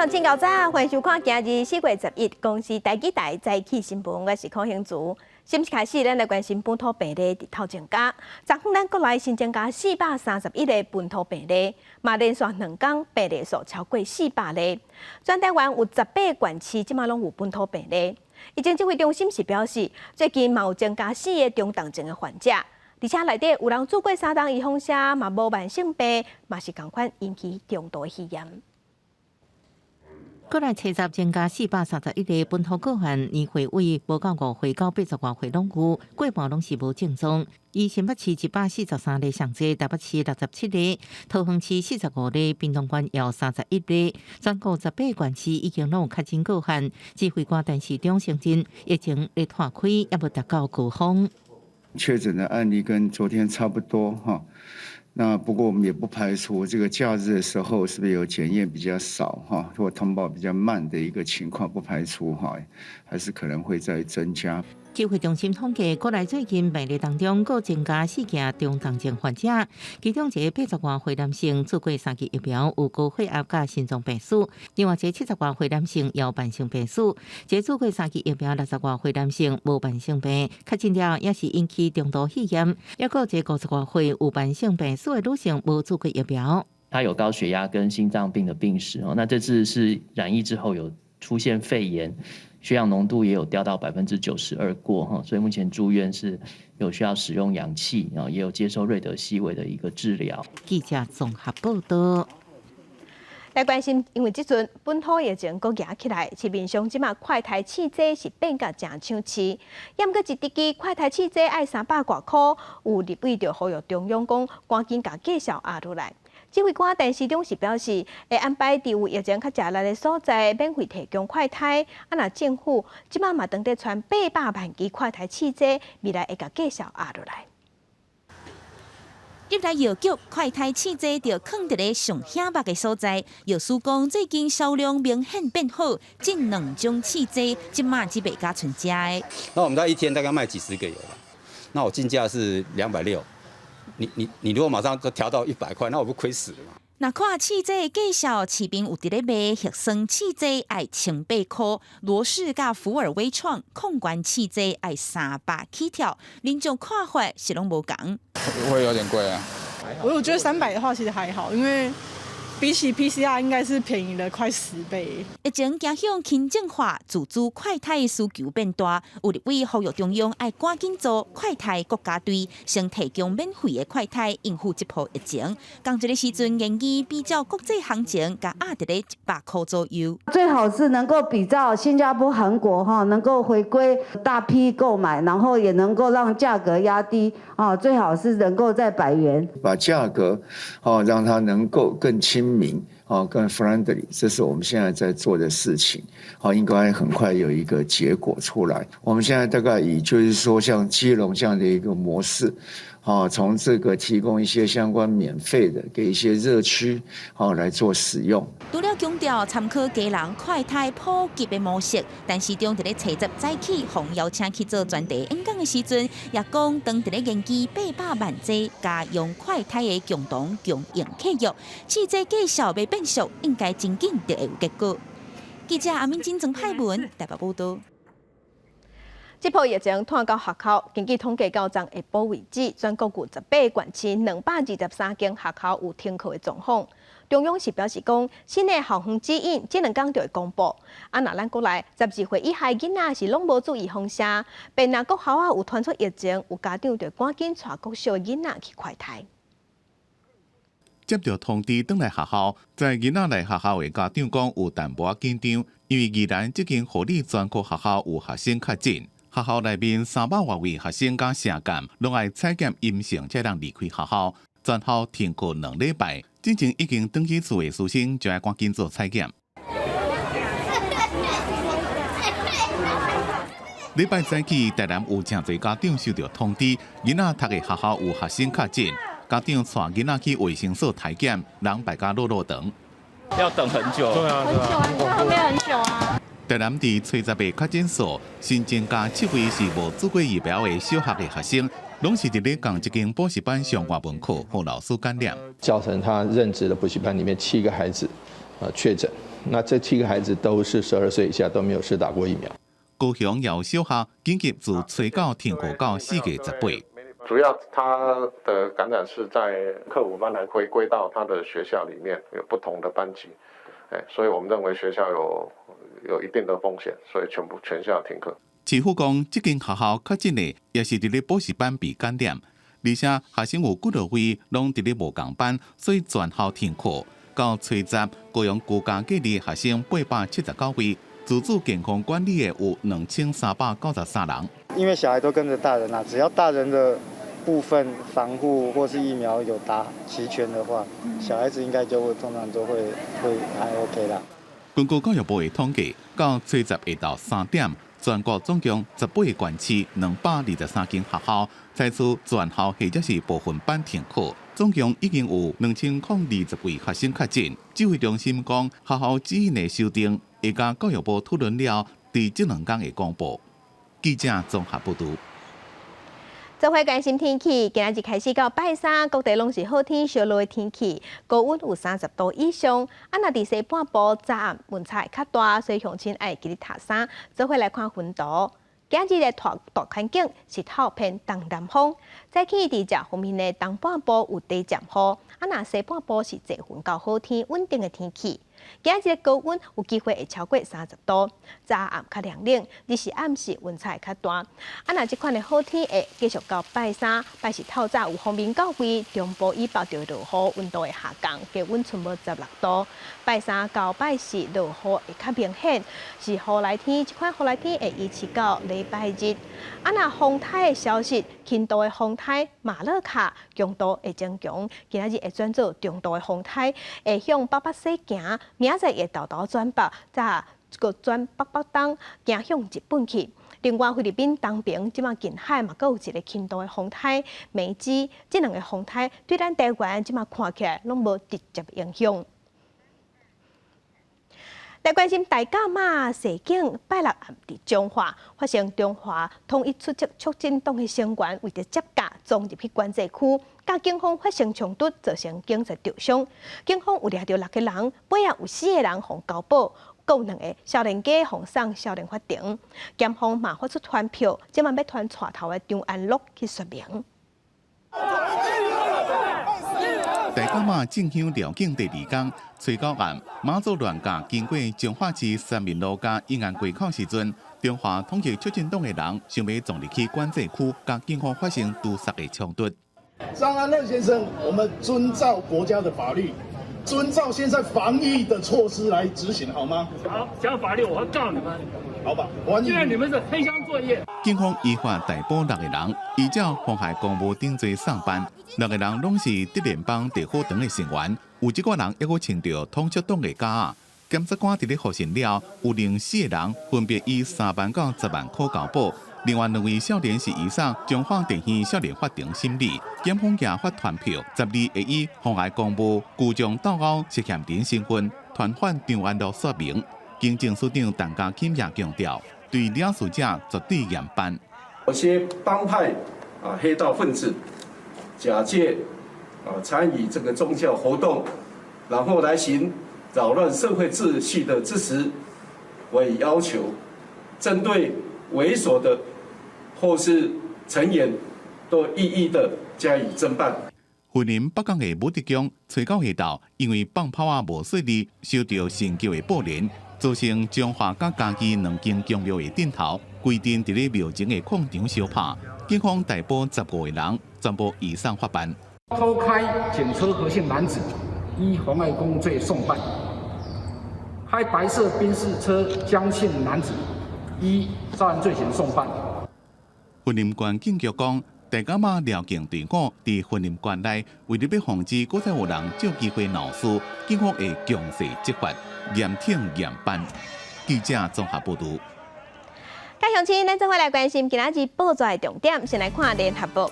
眾請夠早，歡迎收看今日4月11公視台語台早起新聞，我是柯興竹。新聞開始，咱來關心本土病例日頭增加。昨昏咱國內新增加431個本土病例，嘛連續兩工病例數超過400例。全台灣有18個縣市，這馬攏有本土病例。疫情指揮中心是表示，最近嘛有增加四个中重症的患者，而且內底有人注過三針預防射，嘛無慢性病，嘛是仝款引起中度肺炎。國內初十增加431個本土個案，年歲位無到5歲到80外歲攏有，過半攏是無症狀。以新北市143例上濟，台北市67例，桃園市45例，屏東縣有31例。全國18個縣市已經攏有確診個案。指揮官陳時中承認，疫情咧拖開，猶無達到高峰。確診的案例跟昨天差不多哈。那不過我們也不排除這個假日的時候是不是有檢驗比較少哈，或通報比較慢的一個情況，不排除哈，還是可能會再增加。指揮中心統計，國內最近病例當中，閣增加四件中重症患者，其中一個80外歲男性，注過三劑疫苗，有高血壓佮心臟病史；另外一個70外歲男性有慢性病史，一個注過三劑疫苗60外歲男性無慢性病，確診了也是引起中度肺炎；抑閣一個50外歲有慢性病史的女性無注過疫苗。他有高血壓跟心臟病的病史哦，那這次是染疫之後有出現肺炎。血氧濃度也有掉到92%過哈，所以目前住院是有需要使用氧氣啊，也有接受瑞德西韋的一個治療。記者綜合報道。來關心，因為這陣本土疫情閣夯起來，市面上這馬快篩試劑是變甲誠搶市。毋過一滴支快篩試劑愛300外箍，有立委就呼籲中央講，趕緊共價數壓落來。指揮官陳時中是表示，會安排佇有疫情較食力的所在免費提供快篩。啊，若政府這馬嘛當咧傳800萬支快篩試劑，未來會共價數壓落來。入來藥局，快篩試劑就囥佇咧上顯目的所在。藥師講，最近銷量明顯變好，這兩種試劑這馬只賣甲賰遮的。那我們在一天大概賣幾十個有了，那我進價是260，你如果馬上就調到100塊，那我不虧死了嗎？若看試劑價數，市面有佇咧賣核酸試劑愛1800箍，羅氏佮福爾微創抗原試劑愛300起跳，民眾看法是攏無仝。會有點貴啊。我覺得300的話其實還好，因為比起 PCR 應該是便宜了快10倍。疫情走向輕症化，自主快篩的需求變大，有立委呼籲中央愛趕緊做快篩國家隊，先提供免費的快篩應付這波疫情。仝一个時陣，研議比照國際行情，共壓佇咧100箍左右。最好是能夠比照新加坡、韓國哈，能夠回歸大批購買，然後也能夠讓價格壓低啊，最好是能夠在100元。把價格哦，讓它能夠更親民哦，更 friendly，這是我們現在在做的事情。好，應該很快有一個結果出來。我們現在大概以就是說，像基隆這樣的一個模式，好，從這個提供一些相關免費的，給一些熱區，好來做使用。除了強調參考基隆快篩普及的模式，陳時中佇咧初十早起，予邀請去做專題演講的時陣，也講當佇咧研究800萬劑家用快篩的共同供應契約，試劑價數欲變俗，應該真緊就會有結果。記者阿敏金曾派文台北報道。這波疫情拖到學校，根據統計到昨下晡為止，全國有18個縣市223間學校有停課的狀況。中央是表示講，新的校園指引這兩工就會公布。啊，若咱國內12歲以下囡仔是攏無注預防射，便若國校仔有傳出疫情，有家長就趕緊帶國小的囡仔去快篩。接到通知，轉來學校，載囡仔來學校的家長講有淡薄仔緊張，因為宜蘭這間護理專科學校有學生確診，學校內面300外位學生佮社幹，攏愛採檢陰性才能離開學校。全校停課2禮拜，進前已經轉去厝的師生就愛趕緊做採檢。禮拜早起，台南有誠濟家長收到通知，囡仔讀的學校有學生確診，家長帶囡仔去衛生所篩檢，人排甲落落長。要等很久。對啊，對啊，很久啊，後面很久啊。台南佇初十的確診數新增加七位是無注過疫苗的小學的學生，攏是佇咧仝一間補習班上外文課，予老師感染。造成他任職的補習班裡面七個孩子，確診。那這七個孩子都是12歲以下，都沒有施打過疫苗。高雄有小學緊急自初九停課到4月18。主要他的感染是在課輔班來回歸到他的學校裡面，有不同的班級，所以我們認為學校有一定的風險，所以全部全校停課。市府講，這間學校確診的也是佇咧補習班被感染，而且學生有幾多位攏佇咧無仝班，所以全校停課。到初十，高雄居家隔離學生879位，自主健康管理的有2393人。因為小孩都跟着大人啊，只要大人的部分防護或是疫苗有打齊全的話，小孩子應該就會通常都會還 OK 啦。根據教育部的統計，到初十下晝3點，全國總共18個縣市223間學校採取全校或者是部分班停課，總共已經有2020位學生確診。指揮中心講，學校指引的修訂會佮教育部討論了，佇這兩工會公布。記者綜合報導。做伙關心天氣，今仔日開始到拜三，各地攏是好天燒熱的天氣，高溫有30度以上。啊，若佇西半部早暗溫差會較大，所以鄉親愛記得疊衫。做伙來看雲圖，今日的大大環境是透偏東南風，早起佇這方面的東半部有短暫雨，啊，若西半部是濟雲到好天穩定的天氣。今日的高溫有機會會超過30度，早暗較涼冷，日時暗時溫差會較大。啊，若這款的好天會繼續到拜三，拜四透早有鋒面到位，中部以北就會落雨，溫度會下降，低溫賰無16度。拜三到拜四落雨會較明顯，是雨來天，這款雨來天會維持到禮拜日。啊，若風颱的消息，輕度的風颱馬勒卡強度會增強，今仔日會轉做中度的風颱，會向北北西行。明仔載會沓沓轉北，再閣轉北北東，行向日本去。另外，菲律賓東邊這馬近海嘛，閣有一個輕度的風颱梅枝，這兩個風颱對咱台灣這馬看起來攏無直接影響。來關心大甲媽事件，拜六暗佇彰化發生中華統一出擊促進黨的成員為著接駕衝入去管制區，佮警方發生衝突，造成警察受傷。警方有掠著六個人，尾仔有四個人予交保，閣有兩个少年家予送少年法庭。檢方嘛發出傳票，這馬欲傳帶頭的張安樂去說明。大甲媽進香繞境第二工，初九暗，媽祖鑾駕經過彰化市三民路佮永安街口時陣，中華統一促進黨的人想欲撞入去管制區，佮警方發生挃殺的衝突。張安樂先生，我們遵照國家的法律，遵照現在防疫的措施來執行，好嗎？好，講法律，我會告你們。好吧，歡迎。因為你們是黑箱作業。警方依法逮捕六個人，依照妨害公務等罪送辦。六個人攏是德聯邦地火團的成員，有這個人猶閣穿著統促黨的甲仔。檢察官佇咧予訊了，有另四個人分別以3萬到10萬塊交保。另外兩位少年是移送彰化地縣少年法庭審理，檢方也發傳票，12會以妨礙公務、聚眾鬥毆涉嫌人身份，傳喚張安樂說明。警政署長陳家欽也強調，對惹事者絕對嚴辦。有些幫派啊、黑道分子假借啊參與這個宗教活動，然後來行擾亂社會秩序的之實，我也要求針對為首的或是成員，都一一的加以偵辦。雲林北港的武德宮，初九下晝，因為放炮仔無細膩，受著神轎的報連，造成彰化佮嘉義兩間宮廟的陣頭規陣佇咧廟前的廣場相拍，警方逮捕15個人，全部移送法辦。偷開警車何姓男子，依妨礙公務罪送辦；開白色賓士車江姓男子，依肇事罪嫌送辦。雲林縣警局講，大甲媽繞境隊伍佇雲林縣內，為著欲防止閣再有人藉機會鬧事，警方會強勢執法，嚴懲嚴辦。記者綜合報導。各鄉親，咱做伙來關心今仔日報紙的重點，先來看聯合報。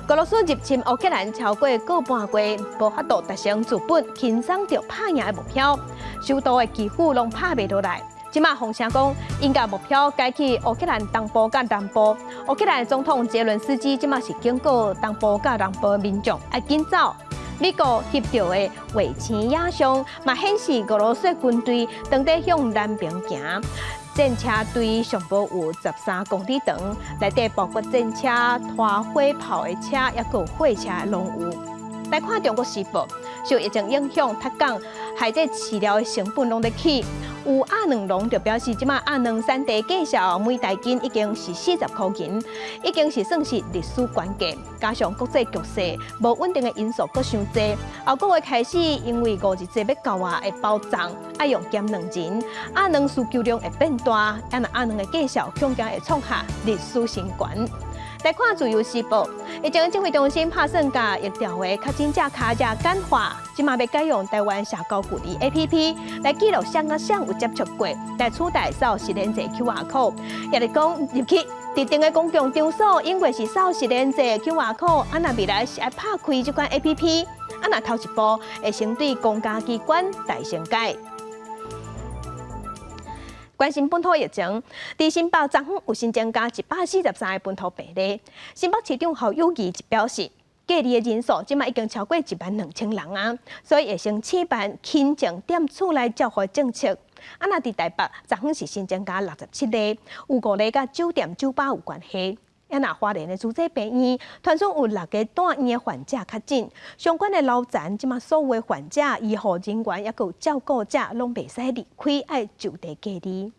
俄羅斯入侵烏克蘭超過個半月，無法度達成治本輕鬆著拍贏的目標，首都的基輔攏拍袂落來。這馬風聲講，𪜶共目標改去烏克蘭東部佮南部。烏克蘭總統澤倫斯基這馬是警告東部佮南部民眾愛緊走。美國翕著的衛星影像，嘛顯示俄羅斯軍隊當佇向南邊行，戰車隊上無有13公里長，內底包括戰車、拖火炮的車，抑閣有貨車攏有。來看中國時報，受疫情影響，逐工害這飼料的成本攏咧起。有鴨卵農就表示，這擺鴨卵產地價數每大斤已經是40箍銀，已經是算是歷史懸價。加上國際局勢無穩定的因素閣傷濟，後個月開始，因為五日節欲到啊，會包粽，愛用鹹卵仁，鴨卵需求量會變大，啊若鴨卵的價數恐驚會創下歷史新高。來看自由時報，疫情指揮中心拍算共疫調的確診者卡遮簡化，這馬欲改用台灣社交距離 APP 來記錄誰佮誰有接觸過，來取代掃實聯制 QR code。也就是講入去特定的公共場所，永遠是掃實聯制 QR code，啊若未來是愛拍開這款 APP，啊若頭一步會先對公家機關來先改。關心本土疫情，佇新北昨昏有新增加143個本土病例。新北市長侯友宜表示，隔離的人數這馬已經超過1萬2千人啊，所以會先試辦輕症踮厝內照護政策。啊，若佇台北，昨昏是新增加67例，有五例佮酒店酒吧有關係。啊，若花蓮的慈濟病院，傳出有六个住院的患者確診，相關的樓層這馬所有的患者、醫護人員抑閣有照顧者，攏袂使離開，愛就地隔離。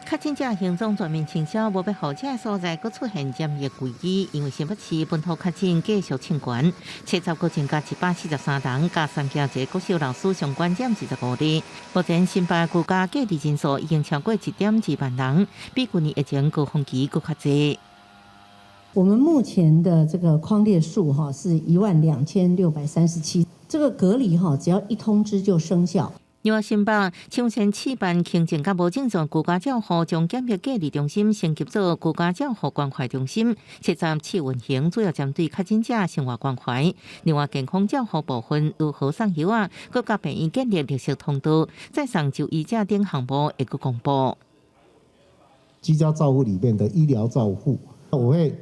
確診者行蹤全面清消，無欲予這所在閣出現染疫危機，因為新北市本土確診繼續衝懸，70閣增加143人，佮三家一個國小老師相關佔25例。目前新北居家隔離人數已經超過1.2萬人，比去年疫情高峰期閣較濟。我們目前的這個匡列數哈是12,637，這個隔離哈只要一通知就生效。另外，新北搶先試辦輕症佮無症狀居家照護，將檢疫隔離中心升級做居家照護關懷中心，設站試運行，主要針對確診者生活關懷。另外，健康照護部分如何送藥啊，閣佮病院建立綠色通道，再送就醫者等項目會閣公布。居家照護裡面的醫療照護，我會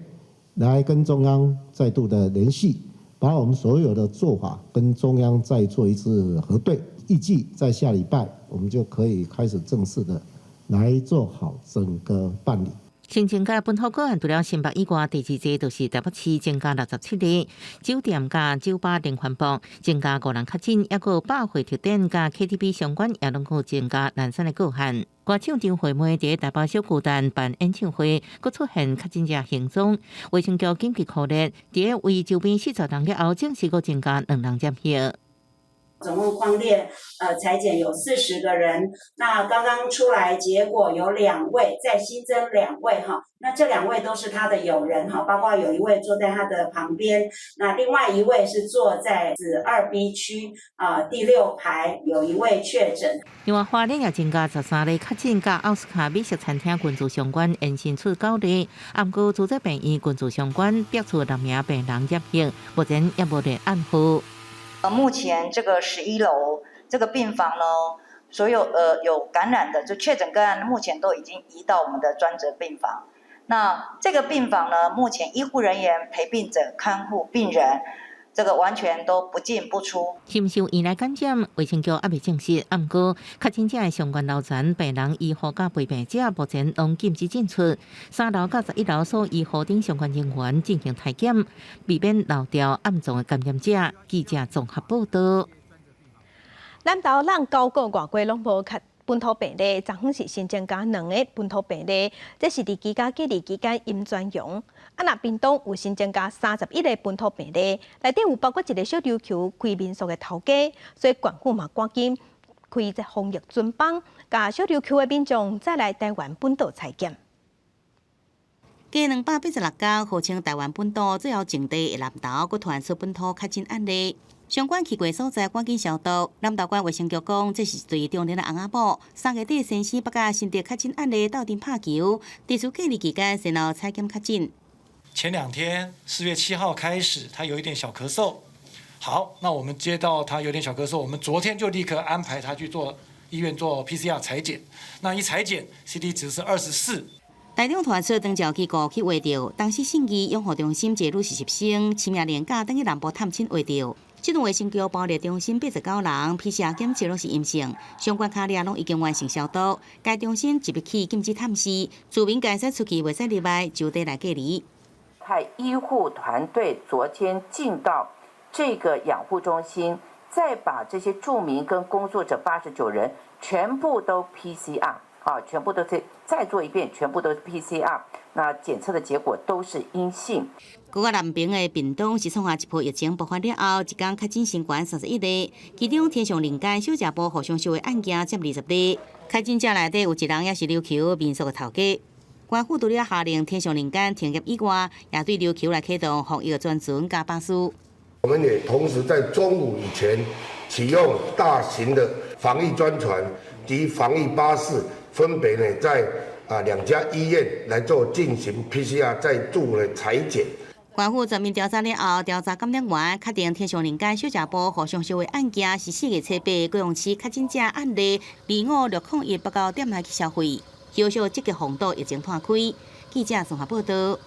來跟中央再度的聯繫，把我們所有的做法跟中央再做一次核對。預計在下禮拜，我們就可以開始正式的來做好整個辦理。新增加本土個案，除了新北以外，第二濟就是台北市增加67例，酒店佮酒吧連環爆增加五人確診，抑閣百貨特典佮 KTV 相關也攏有增加兩三個個案。歌手張惠妹佇台北小巨蛋辦演唱會，閣出現確診者行蹤，衛生局緊急呼籲，佇咧圍周邊40人了後，證實閣增加兩人染疫。總共匡列採檢有40個人，那剛剛出來結果有兩位，再新增兩位哈，那這兩位都是他的友人哈，包括有一位坐在他的旁邊，那另外一位是坐在子2B 區啊第六排，有一位確診。另外，花蓮也增加13例確診，佮奧斯卡美食餐廳群組相關延伸出九例，毋過慈濟病院群組相關爆出六名病人染疫，目前也無列案號。目前這個11樓這個病房呢，所有有感染的就確診個案，目前都已經移到我們的專責病房。那這個病房呢，目前醫護人員、陪病者、看護病人，這個完全都不進不出。是毋是有院內感染？衛生局猶未證實。毋過確診者的相關樓層病人、醫護佮陪病者，目前攏禁止進出。3樓佮11樓所醫護等相關人員進行篩檢，避免漏掉暗藏的感染者。記者綜合報道。南投咱九個外國攏無確本土病例，昨昏是新增加兩個本土病例，這是佇居家隔離期間陰轉陽。啊，若屏東有新增加31個本土病例，內底有包括一個小琉球開民宿的頭家，所以縣府嘛趕緊開這防疫專班，共小琉球的民眾再來台灣本島採檢。過286工，號稱台灣本島最後淨地的南投，閣傳出本土確診案例。相關去過所在趕緊消毒。南投縣衛生局講，這是一對中年的翁仔某，3月底先生欲佮新竹確診案例鬥陣拍球，佇厝隔離期間先後採檢確診。前兩天4月7號開始，他有一點小咳嗽。好，那我們接到他有點小咳嗽，我們昨天就立刻安排他去做醫院做 PCR 採檢。那一採檢，CT 值是24。台中傳出長照機構去挖著，當時信義養護中心一個女實習生，深夜連假轉去南部探親挖著。這陣衛生局包列中心89人，PCR 檢測攏是陰性，相關卡列攏已經完成消毒。該中心即日起禁止探視，住民該使出去，袂使入來，就地來隔離。派醫護團隊昨天進到這個養護中心，再把這些住民跟工作者89人全部都 PCR 啊，全部都再做一遍，全部都是 PCR，那檢測的結果都是陰性。閣較南爿的屏東是創下一波疫情爆發了後，一工確診新懸31例，其中天上人間小食部互相相的案件佔20例。確診者內底有一人也是琉球民宿的頭家。官府除了下令天上人間停業以外，也對琉球來啟動防疫專船佮巴士。我們也同時在中午以前啟用大型的防疫專船及防疫巴士，分別呢在兩家醫院來做進行 PCR 再做了採檢。官府全面調查了後，調查感染源確定天上人間小食部互相相的案件是4月初8高雄市確診者案例2560189店內去消費，後續積極防堵疫情湠開。記者綜合報道。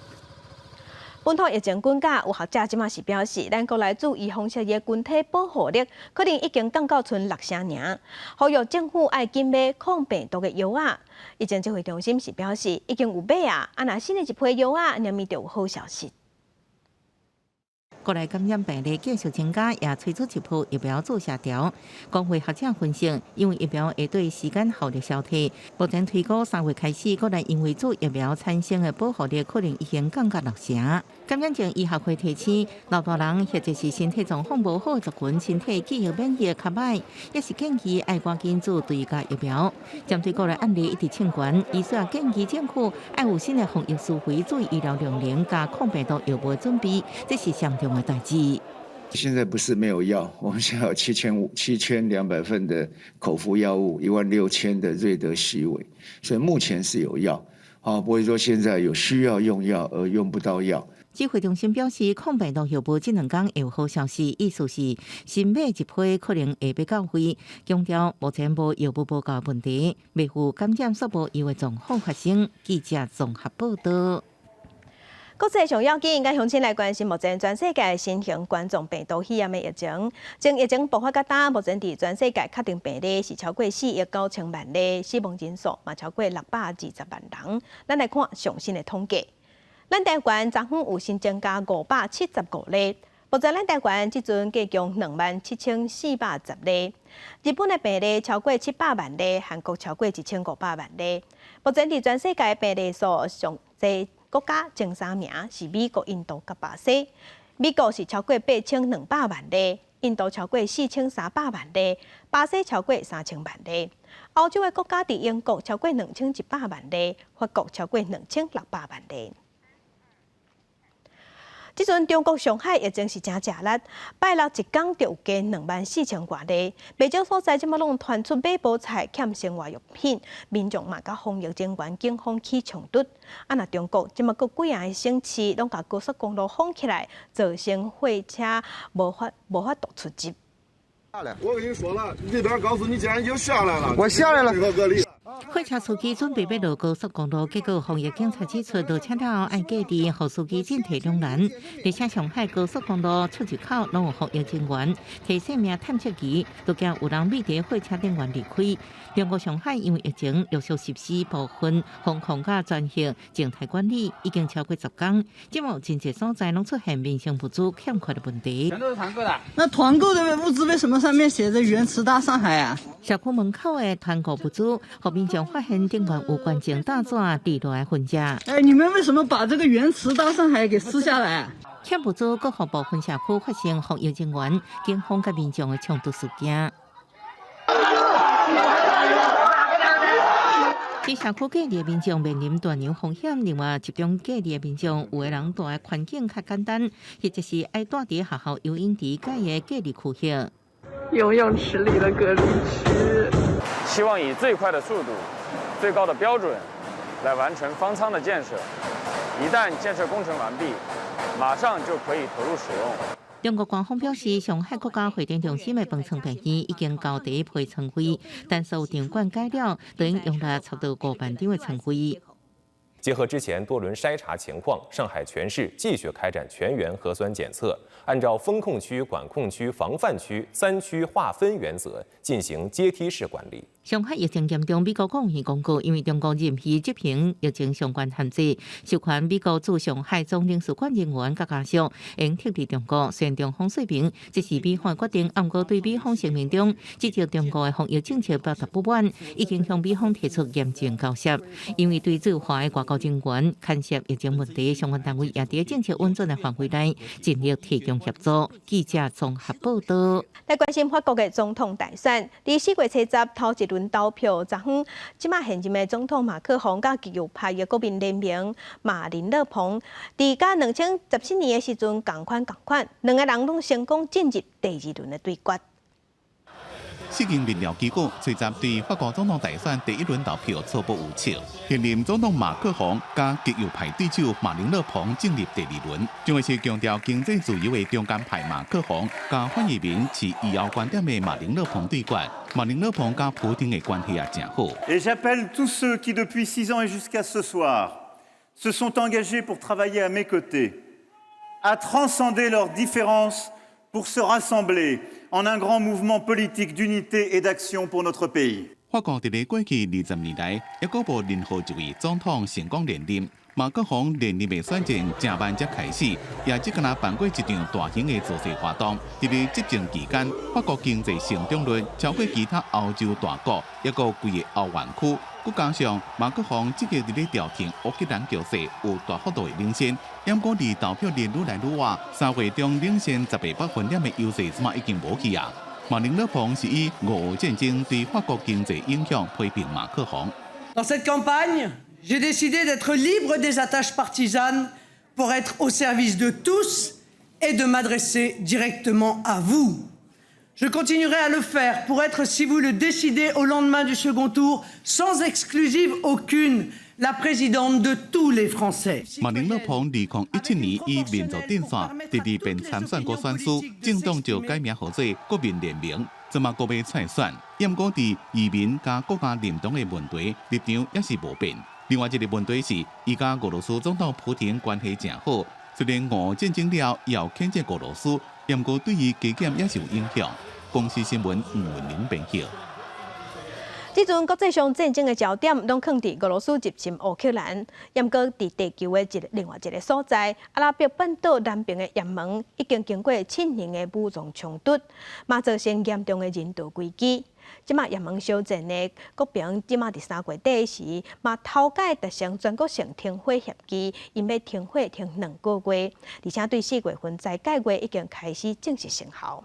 本土疫情滾價，有學者這馬是表示，咱國內注預防射的群體保護力可能已經降到賰6成爾，呼籲政府愛緊買抗病毒的藥仔。疫情指揮中心是表示，已經有買啊，啊若新的一批藥仔，明就有好消息。國內感染病例繼續增加，也催出一波疫苗注射潮。公衛學者分析，因為疫苗會對時間效力消退，目前推估3月開始，國內因為注疫苗產生的保護力可能已經降到6成。感染症醫學會提醒，老大人或者是身體狀況無好的族群，身體記憶免疫較䆀，也是建議愛趕緊注追加疫苗。針對國內案例一直衝懸，醫師也建議政府愛有新的防疫思維，注意醫療量能佮抗病毒藥物準備，這是上重要的代誌。現在不是沒有藥，我們現在有7200份的口服藥物，16,000的瑞德西韋，所以目前是有藥，啊，不會說現在有需要用藥而用不到藥。指揮中心表示，抗病毒藥物這兩工會有好消息，意思是新買一批可能會欲到位。強調目前無藥物無夠問題，未有感染煞無藥的狀況發生。記者綜合報道。國際上要緊，佮鄉親來關心目前全世界新型冠狀病毒肺炎的疫情。從疫情爆發到今，目前佇全世界確定病例是超過4億9千萬例，死亡人數嘛超過620萬人。咱來看上新的統計，咱台灣昨昏有新增加575例，目前咱台灣這陣計共27,410例。日本的病例超過700萬例，韓國超過1500萬例。目前佇全世界病例數上濟國家前三名是美國、印度佮巴西。美國是超過8200萬例，印度超過4300萬例，巴西超過3000萬例。歐洲的國家佇英國超過2100萬例，法國超過2600萬例。這陣中國上海疫情是誠食力，拜六一工就有加24,000外例，袂少所在這馬攏傳出買無菜、欠生活用品，民眾嘛佮防疫人員警方起衝突。啊，若中國這馬閣幾个省市攏共高速公路封起來，造成貨車無法度出入。我跟你說了，這邊告訴你，既然已經下來了，我下來了。貨車司機準備欲落高速公路，結果防疫警察指出，落車了後愛隔離，予司機進退兩難。而且上海高速公路出入口攏有防疫人員提生命探測儀，都驚有人秘佇貨車頂懸離開。中國上海因為疫情陸續實施部分封控佮全域靜態管理，已經超過10工，這馬有真濟所在攏出現民生物資欠缺的問題。全都是團購的。那團購的物資為什麼上面寫着原慈大上海啊？社區門口的團購物資，予民眾發現頂懸有捐贈大紙佇落來分食。哎，你們為什麼把這個原慈大上海給撕下來？欠物資，閣予部分社區發生防疫人員、警方佮民眾的衝突事件。佇社區隔離的民眾面臨斷糧風險，另外集中隔離的民眾，有的人蹛的環境較簡單，或者是愛蹛佇學校游泳池蓋的隔離區域。游泳池裡的隔離區。希望以最快的速度、最高的標準來完成方艙的建設。一旦建設工程完畢，馬上就可以投入使用。中國官方表示，上海國家會展中心的方艙病院已經交第一批床位，但所有場館改了，等於用了差不多5萬張的床位。結合之前多輪篩查情況，上海全市繼續開展全員核酸檢測，按照封控區、管控區、防範區三區劃分原則進行階梯式管理。上海疫情嚴重，美國國務院公告，因為中國任意執行疫情相關限制，授權美國駐上海總領事館人員佮家屬應撤離中國。雖然中方說明這是美方決定，毋過對美方聲明中指責中國的防疫政策表達不滿，已經向美方提出嚴正交涉。因為對駐華的外交人員牽涉疫情問題，相關單位也佇政策允准的範圍內盡力提供協助。記者綜合報道。來關心法國的總統大選，佇4月70頭一輪投票，昨昏，這馬現任的總統馬克宏佮極右派的國民聯盟馬林勒龐，佇佮2017年的時陣仝款仝款，兩个人攏成功進入第二輪的對決。四間民調機構隨集對法國總統大選第一輪投票初步預測，現任總統馬克宏佮極右派對手馬林勒龐進入第二輪，將會是強調經濟自由的中間派馬克宏，佮反移民持疑歐觀點的馬林勒龐對決。馬林勒龐佮普丁的關係也誠好。 Et j'appelle tous ceux qui depuis 6 ans et jusqu'à ce soir se sont engagés pour travailler à mes côtés, à transcender leurs différences pour se rassembler en un grand mouvement politique d'unité et d'action pour notre pays。法國佇咧過去20年來，猶閣無任何一位總統成功連任。馬克宏連任的選戰誠晚才開始，也只敢若辦過一場大型的造勢活動。佇咧執政期間，法國經濟成長率超過其他歐洲大國，猶閣規个歐元區。閣加上馬克宏積極佇咧調停烏克蘭局勢，有大幅度的領先。毋過佇投票日愈來愈晚，3月中領先10個百分點的優勢，這馬已經無去啊。馬林勒龐是以俄烏戰爭對法國經濟影響批評馬克宏。 Dans cette campagne, j'ai décidé d'être libre des attaches partisanes pour être au service de tous et de m'adresser directement à vous. Je continuerai à le faire pour être, si vous le décidez, au lendemain du second tour, sans exclusive aucune, la présidente de tous les Français。馬林勒龐2017年以民族陣線第二遍參選閣選輸，政黨就改名號做國民聯盟，這馬閣欲再選。毋過佇移民佮國家認同的問題立場也是無變。另外一个問題是，伊佮俄羅斯總統普廷關係誠好，雖然俄烏戰爭了後譴責俄羅斯，毋過對伊加減也是有影響。公視新聞吳文玲編譯。這陣國際上戰爭的焦點攏囥佇俄羅斯入侵烏克蘭，毋過佇地球的另外一个所在，阿拉伯半島南邊的也門已經經過7年的武裝衝突，嘛造成嚴重的人道危機。這馬也門休戰的國兵，這馬佇3月底時，嘛頭擺達成全國性停火協議，𪜶欲停火停2個月，而且對4月份齋戒月已經開始正式生效。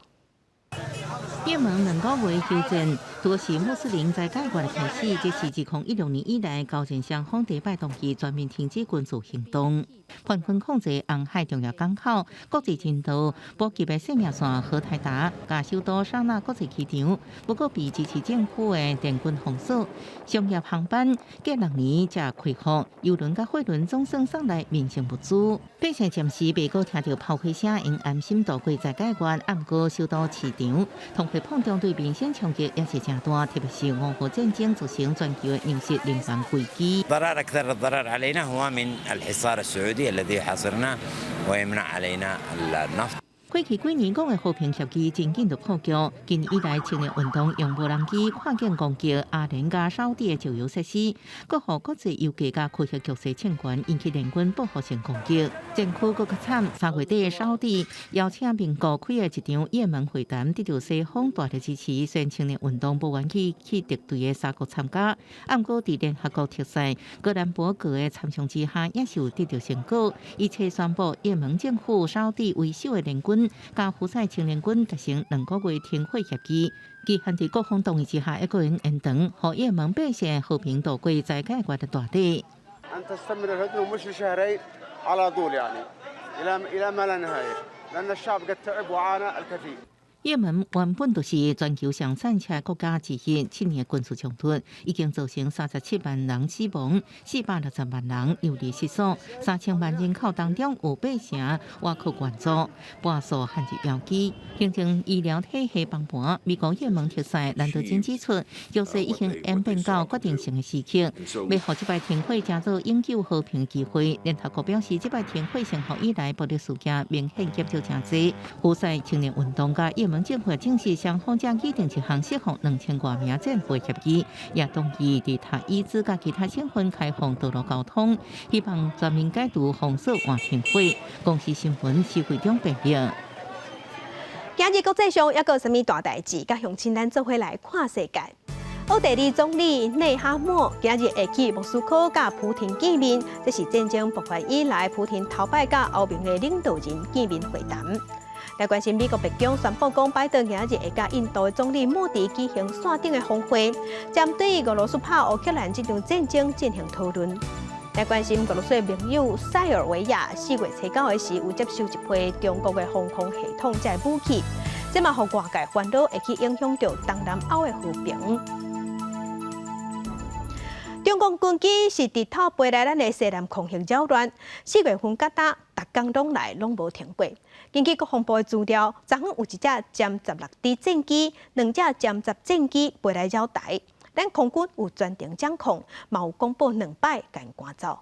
也門2個月休戰，都是穆斯林齋戒月的開始。這是自2016年以來，交戰雙方第擺同意全面停止軍事行動。叛軍控制紅海重要港口、國際人道補給的生命線荷台達，佮首都薩那國際機場，不過被支持政府的聯軍封鎖，商業航班隔6年才開放，油輪佮貨輪總算送來民生物資。百姓暫時袂閣聽著炮火聲，會安心度過齋戒月。毋過首都市場通貨膨脹對民生衝擊也是誠大，特別是俄烏戰爭造成全球的糧食能源危機。 ضرر أكثر الضرر علينا هو من الحصار السعودي الذي يحاصرنا ويمنع علينا النفط。過去幾年講的和平協議真緊就破局。今年以來，青年運動用無人機跨境攻擊阿聯佮沙烏地的石油設施，閣予國際油價佮區域局勢衝懸，引起聯軍報復性攻擊。戰區閣較慘，3月底沙烏地邀請盟國開的一場也門會談，得著西方大力支持，雖然青年運動無願意去敵對的沙國參加，毋過佇聯合國特使格蘭伯格的參詳之下，也是有得著成果。伊且宣布也門政府沙烏地為首的聯軍佮胡塞青年軍達成2個月停火協議，期限佇各方同意之下，一個人延長，予也門百姓和平度過齋戒月的大禮。 أن تستمر الهدنة مش لشهرين على طول يعني إلى ما لا نهاية لأن الشعب قد تعب وعانى الكثير. 也門原本就是全球上戰車國家之一，7年軍事衝突已經造成37萬人死亡，460萬人流離失所，3000萬人口當中有八成倚靠援助，半數陷入危機，形成醫療體系崩盤。美國也門特使蘭德金指出，局勢已經演變到決定性的時刻，欲予這擺停火成做永久和平機會。聯合國表示，這擺停火生效以來，暴力事件明顯減少誠濟。胡塞青年運動佮也門政府證實，雙方將擬定一項釋放2000外名戰俘協議，也同意佇塔伊茲佮其他省份開放道路交通，希望全面解除封鎖和停火。公視新聞施惠中報道。今日國際上猶閣有啥物大代誌？佮鄉親咱做伙來看世界。奧地利總理內哈默今日會去莫斯科佮普廷見面，這是戰爭爆發以來普廷頭擺佮歐盟的領導人見面會談。來關心美國白宮宣布講，拜登今日會佮印度的總理莫迪舉行線頂的峰會，針對俄羅斯拍烏克蘭這場戰爭進行討論。來關心俄羅斯的盟友塞爾維亞4月初9的時有接受一批中國的防空系統這武器，這嘛予外界煩惱會去影響著東南歐的和平。中共軍機是直透飛來咱的西南空域擾亂，4月份到今，逐工攏來攏無停過。根據國防部的資料，昨昏有一隻殲16 D 戰機，兩隻殲十戰機飛來擾台，咱空軍有全程掌控，嘛有廣播兩擺共趕走。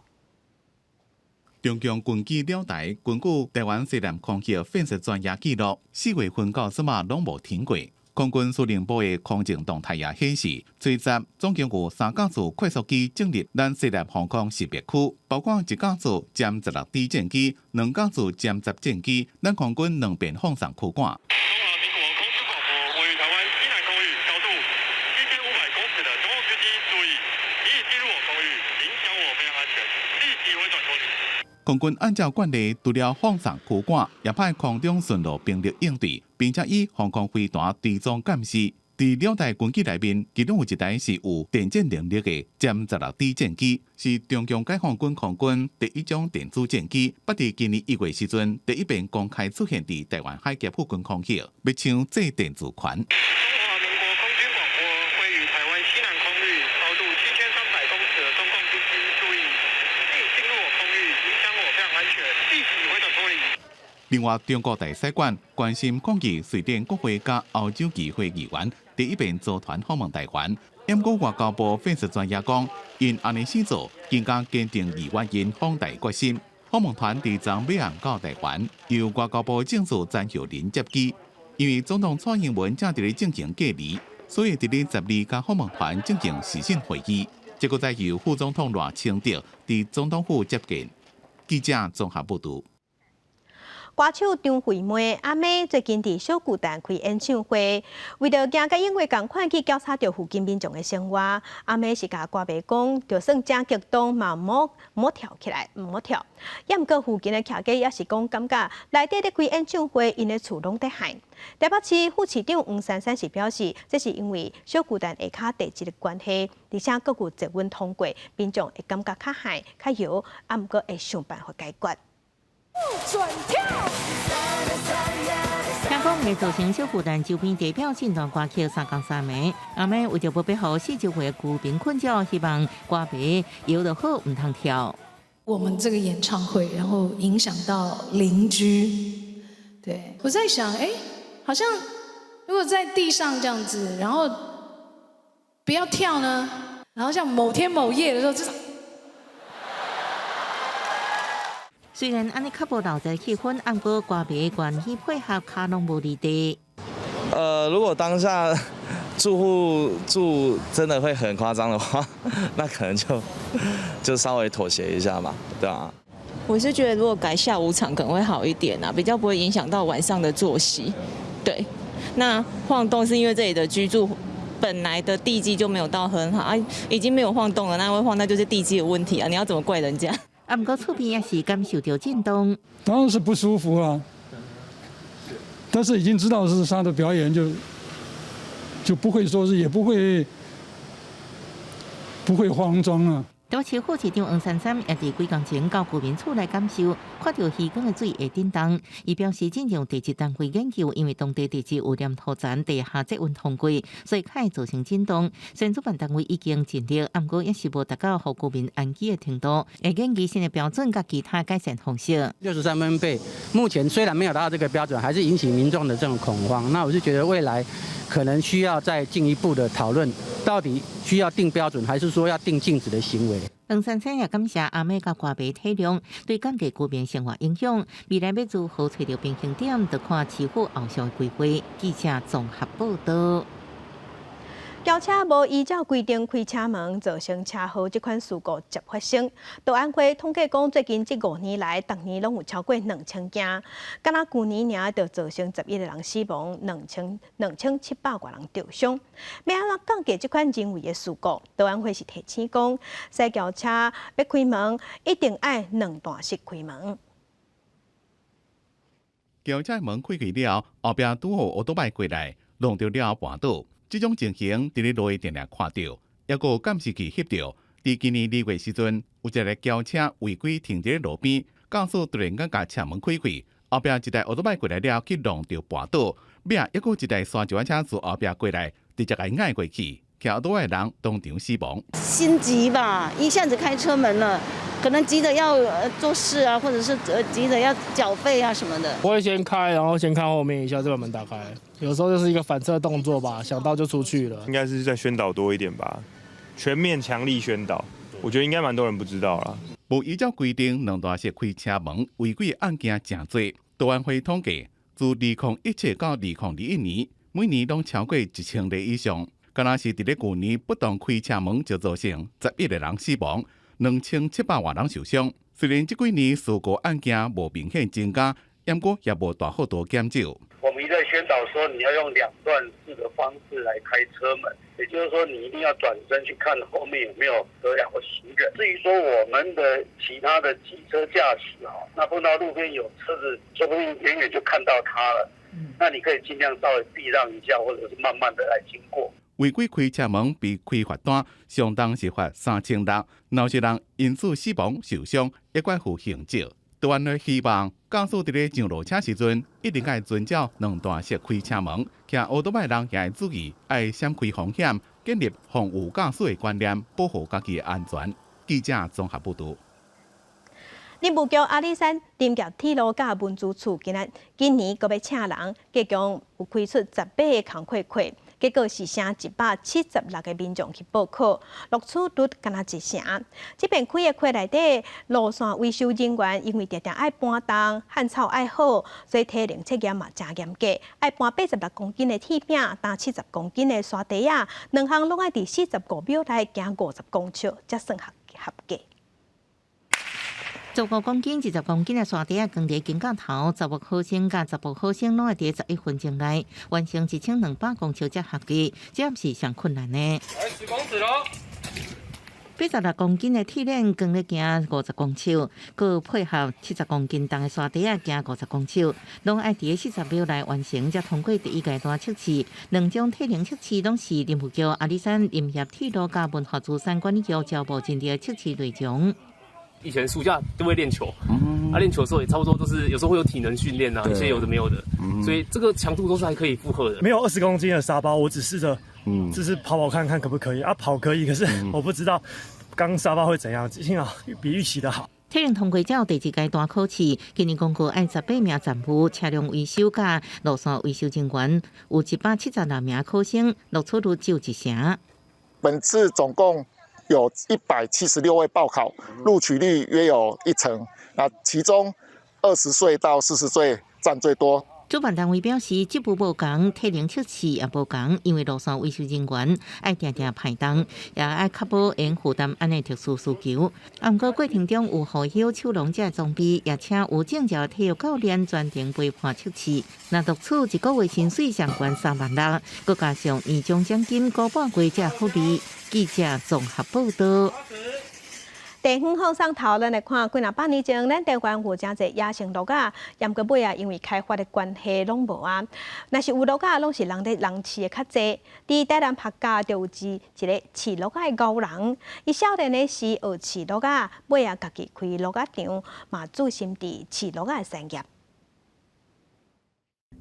中共軍機擾台，根據台灣西南空域分析專業記錄，4月份到這馬攏無停過。空軍司令部的空情動態也顯示，初十總共有三架次快速機進入咱西南防空識別區，包括一架次殲16 D 戰機，兩架次殲十戰機，咱空軍兩遍放送驅趕。中華民國空軍廣播，位於台灣西南空域，高度7500公尺的中共軍機，注意，已進入我空域，影響我飛航安全，立即回轉脫離。空軍按照慣例，除了放送驅趕，也派空中巡邏兵力應對，並且以防空飛彈追蹤監視。佇兩台軍機內面，其中有一台是有電戰能力的殲16 D 戰機，是中共解放軍空軍第一種電子戰機，捌佇今年1月時陣第一遍公開出現佇台灣海峽附近空域，欲搶制電子權。中華民國空軍廣播，位於台灣西南空域，高度7300公尺的中共軍機，注意，已進入我空域，影響我飛航安全，立即回轉脫離。另外，中國大使館關心抗議瑞典國會佮歐洲議會議員第一遍組團訪問台灣。毋過外交部分析專業講，𪜶按呢勢做，更加堅定議員𪜶訪台決心。訪問團佇昨尾暗到台灣，由外交部正次詹秀玲接機。因為總統蔡英文正佇咧進行隔離，所以佇咧12共訪問團進行視訊會議。這個再由副總統賴清德佇總統府接見。記者綜合報導。歌手張惠妹阿妹最近佇小巨蛋開演唱會，為著驚佮音樂仝款去攪吵著附近民眾的生活，阿妹是共歌迷講，就算誠激動嘛，毋好跳起來，毋好跳。也毋過附近的徛家也是講，感覺內底咧開演唱會，𪜶的厝攏佇響。台北市副市長黃珊珊是表示，這是因為小巨蛋下跤地質的關係，而且閣有捷運通過，民眾會感覺較響、較搖，啊，毋過會想辦法解決。轉跳。聽講會造成小巨蛋周邊地表震動歌曲三工三暝，阿妹為著無欲予四周圍的居民困擾，希望歌迷搖就好，毋通跳。我們這個演唱會，然後影響到鄰居。對，我在想，哎，好像如果在地上這樣子，然後不要跳呢，然後像某天某夜的時候，這種。雖然按呢較無鬧熱氣氛，毋過歌迷願意配合，跤攏無離地。如果當下住戶住真的會很誇張的話，那可能就稍微妥協一下嘛，對啊。我是覺得如果改下午場可能會好一點啊，比較不會影響到晚上的作息。對，那晃動是因為這裡的居住本來的地基就沒有到很好啊，已經沒有晃動了，那會晃那就是地基有問題啊，你要怎麼怪人家？啊，毋過厝邊也是感受著震動，當然是不舒服啊。但是已經知道是他的表演就不會說是也不會慌張啊。台北市副市長黃珊珊也佇幾工前到居民厝內感受，看著魚缸的水會振動。伊表示，進入地質單位研究，因為當地地質有黏土層地下積溫通過，所以較會造成震動。雖然主辦單位已經盡力，毋過也是無達到予居民安居的程度。會研究新的標準佮其他改善方式。 63分貝，目前雖然沒有達到這個標準，還是引起民眾的這種恐慌。那我是覺得未來可能需要再進一步的討論，到底需要定標準，還是說要定禁止的行為？黃珊珊也感謝阿妹佮歌迷體諒，對降低居民生活影響。未來欲如何揣著平衡點，就看市府後續規劃。記者綜合報導。轎車無依照規定開車門，造成車禍，這款事故捷發生。道安會統計講，最近這5年來，逐年攏有超過2000件，敢若舊年爾就造成11個人死亡，2700外人著傷。欲按怎降低這款人為的事故？道安會是提醒講，駛轎車欲開門，一定愛兩段式開門。轎車門開開了，後壁拄好歐多擺過來，挵著了絆倒。這種情形佇咧路會定定看著，猶閣有監視器翕著。佇今年2月時陣，有一个轎車違規停佇咧路邊，駕駛突然間共車門開開，後壁一台歐多擺過來了，去挵著絆倒，尾仔猶閣一台沙石仔車自後壁過來，直接共𠝹過去，騎歐多擺的人當場死亡。心急吧，一下子開車門了，可能急着要做事啊，或者是急着要繳費啊什麼的。我會先開，然後先看後面一下，再把門打開。有時候就是一個反射動作吧，想到就出去了。應該是在宣導多一點吧，全面強力宣導，我覺得應該蠻多人不知道啦。無依照規定兩段式開車門違規案件誠濟，道安會統計，自2017到2021年，每年攏超過1000例以上。敢若是佇咧舊年不當開車門就造成11個人死亡，2700外人受傷。雖然這幾年事故案件無明顯增加，毋過也無大幅度減少。我們一再宣導說，你要用兩段式的方式來開車門，也就是說，你一定要轉身去看後面有沒有車輛或行人。至於說我們的其他的機車駕駛啊，那碰到路邊有車子，說不定遠遠就看到它了，那你可以盡量稍微避讓一下，或者是慢慢的來經過。違規開車門被開罰單，相當是罰3600，若是人因此死亡受傷，會閣負刑責。道安會希望駕駛佇咧上落車時陣，一定愛遵照兩段式開車門，騎歐多擺人也愛注意，愛閃開風險，建立防誤駕駛的觀念，保護家己的安全。記者綜合報導。林務局阿里山林業鐵路佮文資處今仔今年閣欲請人，計共有開出18個工課缺，結果是剩176個民眾去報考，錄取率敢若一成。這遍開的缺內底，路線維修人員因為定定愛搬重，漢草愛好，所以體能測驗嘛誠嚴格，愛搬86公斤的鐵餅，擔70公斤的沙袋仔，兩項攏愛佇45秒內行50公尺，才算合格。15公斤、20公斤的沙袋仔，扛佇肩胛頭，查某考生佮查埔考生攏愛佇11分鐘內完成1200公尺才合格，這毋是上困難的。來10公尺囉。86公斤的鐵鏈扛咧行50公尺，閣配合70公斤重的沙袋仔行50公尺，攏愛佇40秒內完成，才通過第一階段測試。兩種體能測試攏是林務局阿里山林業鐵路佮文化資產管理局招募人力測試內容。以前暑假都會練球，啊練球的時候也差不多都是有時候會有體能訓練啊，一些有的沒有的，所以這個強度都是還可以負荷的。沒有20公斤的沙包，我只試着，就是跑跑看看可不可以啊？跑可以，可是我不知道扛沙包會怎樣，幸好比預期的好。體能通過之後，第二階段考試，今年公告愛18名站務、車輛維修佮路線維修人員，有176名考生，錄取率只有一成。本次總共有176位報考，錄取率約有一成。那其中20歲到40歲佔最多。主辦單位表示，職務無仝，體能測試也無仝，因為路線維修人員愛定定排重，也愛確保會負擔按呢特殊需求。啊，毋過過程中有護胸、手籠這裝備，也請有證照體育教練專程陪伴測試。若錄取一個月薪水上懸3萬6，閣加上年終獎金、高半月這福利。記者綜合報導。地方放送頭，咱來看幾若百年前，咱台灣有誠濟野生鹿仔，毋過尾啊，因為開發的關係攏無啊。若是有鹿仔，攏是人咧人飼的較濟。佇台南客家就有一個飼鹿仔的高人，伊少年的時學飼鹿仔，尾啊家己開鹿仔場，嘛專心佇飼鹿仔的產業。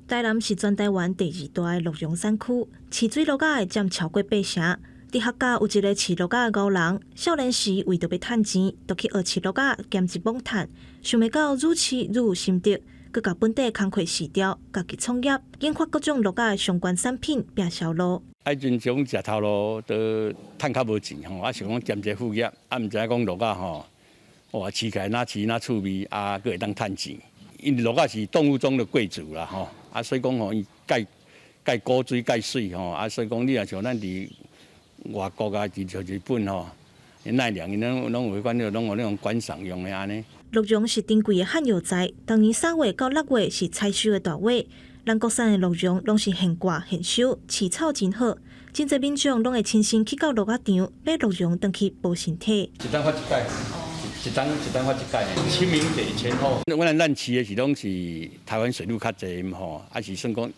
台南是全台灣第二大的鹿茸產區，飼水鹿仔的佔超過八成。佇客家有一個飼鹿仔的高人，少年時為著欲趁錢，就去學飼鹿仔兼職摸趁，想袂到愈飼愈有心得，閣共本地工課辭掉，家己創業，研發各種鹿仔的相關產品拼銷路。啊，彼陣時講食頭路都趁較無錢吼，啊想講兼一個副業，啊毋知影講鹿仔吼，哇飼起來若飼若趣味，啊閣會當趁錢。因為鹿仔是動物中的貴族啦吼，啊所以講吼伊蓋蓋古錐蓋媠吼，啊所以講你若像咱佇外國啊，像日本吼，奈良𪜶攏攏有彼款，攏有那種觀賞用的按呢。鹿茸是珍貴的罕藥材，逐年3月到6月是採收的大尾。咱國產的鹿茸攏是現割現收，飼草真好，真濟民眾攏會親身去到鹿仔場買鹿茸轉去補身體。一冬發一擺，一冬一冬發一擺。清明節前後，阮咱飼的是攏是台灣水鹿較濟吼，啊是算講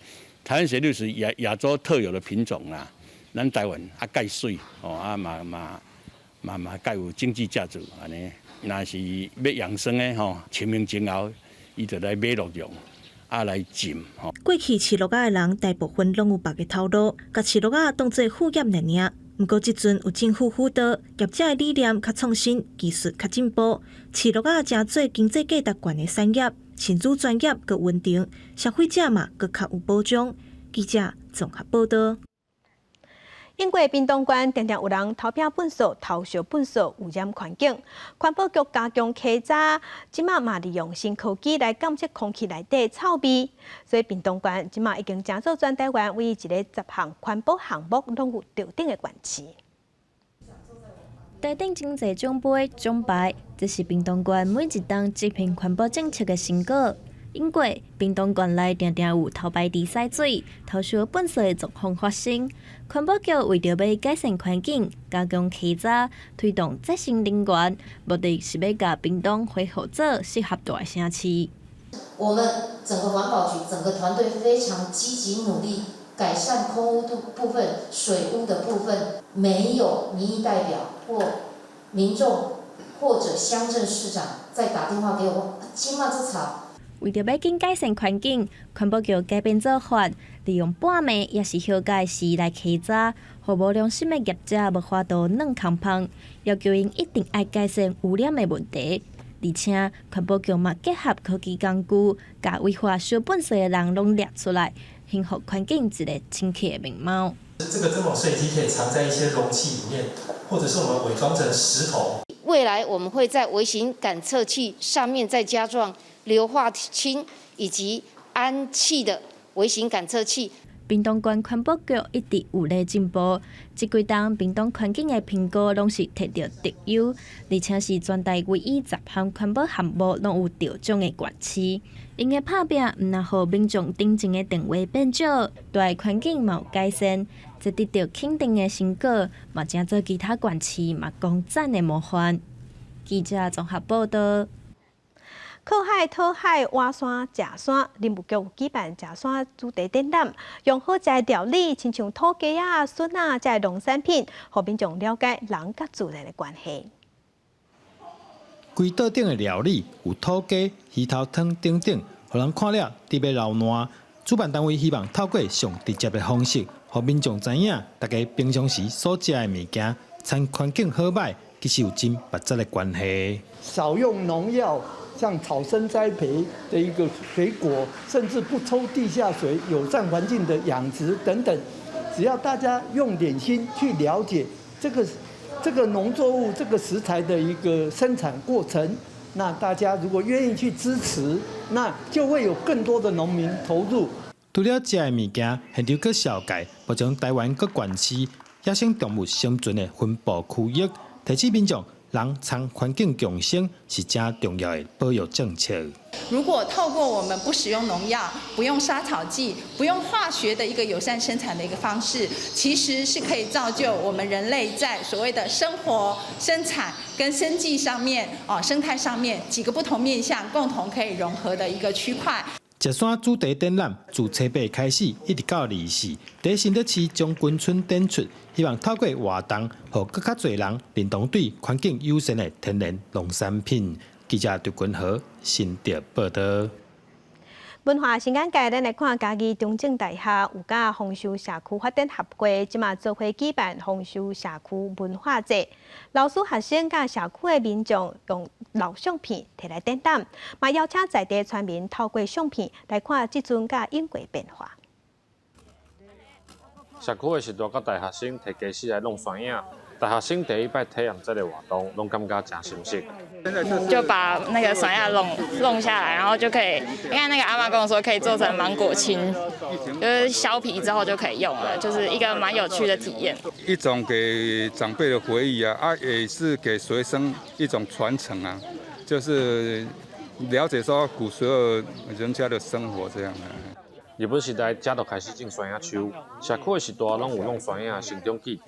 台灣水鹿是亞亞洲特有的品種啦。咱台灣啊蓋媠吼，啊嘛嘛嘛嘛蓋有經濟價值按呢。若是欲養生的吼，清明前後，伊就來買鹿茸啊來浸吼。過去飼鹿仔的人大部分攏有別个頭路，共飼鹿仔當做副業爾爾。毋過這陣有政府輔導，業者的理念較創新，技術較進步，飼鹿仔成做經濟價值懸的產業，飼主專業閣穩定，消費者嘛閣較有保障。記者綜合報道。英國屏東縣常常有人偷拚糞埽、偷燒糞埽，污染環境。環保局加強稽查，這馬嘛利用新科技來監測空氣內底臭味。所以屏東縣這馬已經成做全台灣唯一一個十項環保項目攏有得獎的縣市。台頂真濟獎杯獎牌，這是屏東縣每一冬執行環保政策的成果。英國屏東縣內定定有偷排地洗水、偷燒糞埽的狀況發生。環保局為著欲改善環境，加強稽查，推動再生能源，目的是欲共屏東恢復做適合蹛的城市。我們整個環保局整個團隊非常積極努力，改善空污的部分、水污的部分，沒有民意代表或民眾或者鄉鎮市長再打電話給我，這馬足吵。為著欲緊改善環境，環保局改變做法，利用半暝抑是歇假時來稽查，予無良心的業者無法度軟空芳，要求𪜶一定愛改善污染的問題。而且，環保局嘛結合科技工具，共違法燒糞埽的人攏掠出來，恢復環境一個清潔的面貌。這個珍寶碎機可以藏在一些容器裡面，或者是我們偽裝成石頭。未來我們會在微型感測器上面再加裝硫化氫以及氨氣的微型感測器。屏東縣環保局一直有咧進步，這幾冬屏東環境的評估攏是摕著特優，而且是全台唯一十項環保項目攏有得獎的縣市。𪜶的拍拚，毋但予民眾頂前的電話變少，蹛環境嘛有改善，這得著肯定的成果，嘛成做其他縣市嘛共讚的模範。記者綜合報道。靠海、討海、倚山、食山，林務局有舉辦食山主題展覽，用好食的料理，親像土雞仔、筍仔，這農產品，予民眾了解人佮自然的關係。規桌頂的料理有土雞、魚頭湯等等，予人看了直欲流瀾。主辦單位希望透過上直接的方式，予民眾知影，大家平常時所食的物件，親環境好䆀，其實有真密切的關係。少用農藥。像草生栽培的一個水果，甚至不抽地下水、友善環境的養殖等等，只要大家用點心去了解這個農作物、這個食材的一個生產過程，那大家如果願意去支持，那就會有更多的農民投入。除了食的物件，現場閣紹介目前台灣各縣市野生動物生存的分布區域，提醒民眾人蠶環境共生是誠重要的保育政策。如果透過我們不使用農藥、不用殺草劑、不用化學的一個友善生產的一個方式，其實是可以造就我們人類在所謂的生活、生產跟生計上面、啊生態上面幾個不同面向共同可以融合的一個區塊。石山主題展覽自初八開始，一直到24，佇新竹市將軍村展出，希望透過活動，予閣較濟人認同對環境友善的天然農產品。記者劉君和新竹報導。文化新眼界，咱來看嘉義中正大學有佮豐收社區發展協會，這馬做伙舉辦豐收社區文化節。老師、學生佮社區的民眾用老相片提來展覽，嘛邀請在地村民透過相片來看這陣佮永過變化。社區的時代佮大學生提家私來弄酸影，大學生第一擺體驗這个活動，攏感覺誠新鮮。就把那個酸葉弄弄下來，然後就可以，因為那個阿嬤跟我說可以做成芒果青，就是削皮之後就可以用了，就是一個蠻有趣的體驗。一種給長輩的回憶啊，啊，也是給學生一種傳承啊，就是了解說古時候人家的生活這樣啊。日本時代，遮就開始種酸葉樹，社區的時代攏有弄酸葉成長記。